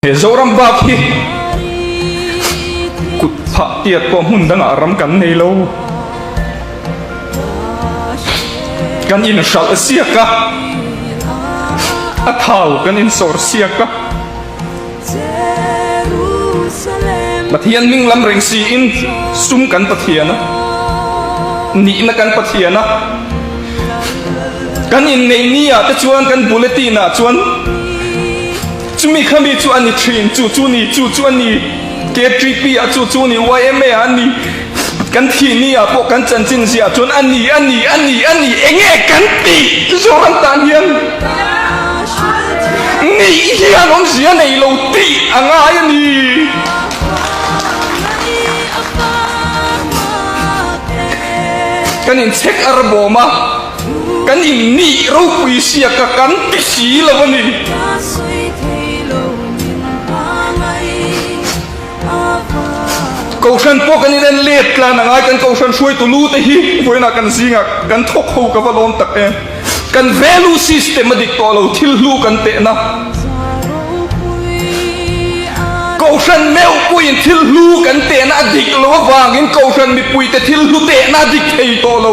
He Zoram bak hi kut phah tiat pawh hmun dangah ram kan nei lo. Kan inhralh siak a, a thau kan insawr siak a. Pathian hming lam reng siin sum kan Pathian a, nihna kan Pathian a. Kan inneih ni ah te chuan kan bulletin ah chuan Chumi khami chu a ni thin, chu chu ni, chu chu a ni, KTP ah chu chu ni, yma ah a ni, kan thih ni ah pawh kan chanchin ziah chuan a ni, a ni, a ni, a ni, enge kan tih Zoram tan hian nih hian awmzia nei lo tih a ngai a ni. Kan inchhek ar bawm a. Kan innih ropui sia ka kan ti si lo a ni. Kohhran pawh kan inen let tlan a ngai, kan kohhran hruaitu lu te hi vawiinah kan zingah kan thawk ho ka va lawm tak em. Kan value system a dik tawh lo, thil hlu kan tehna. Kohhran meuh puiin thil hlu kan tehna a dik lo avangin kohhran mipuite thil hlu tehna a dik thei tawh lo.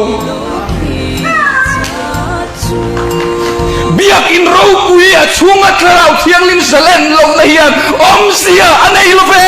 Biakin ropui a chhunga thlarau thianghlim zalen lohna hian awmzia a nei lo ve.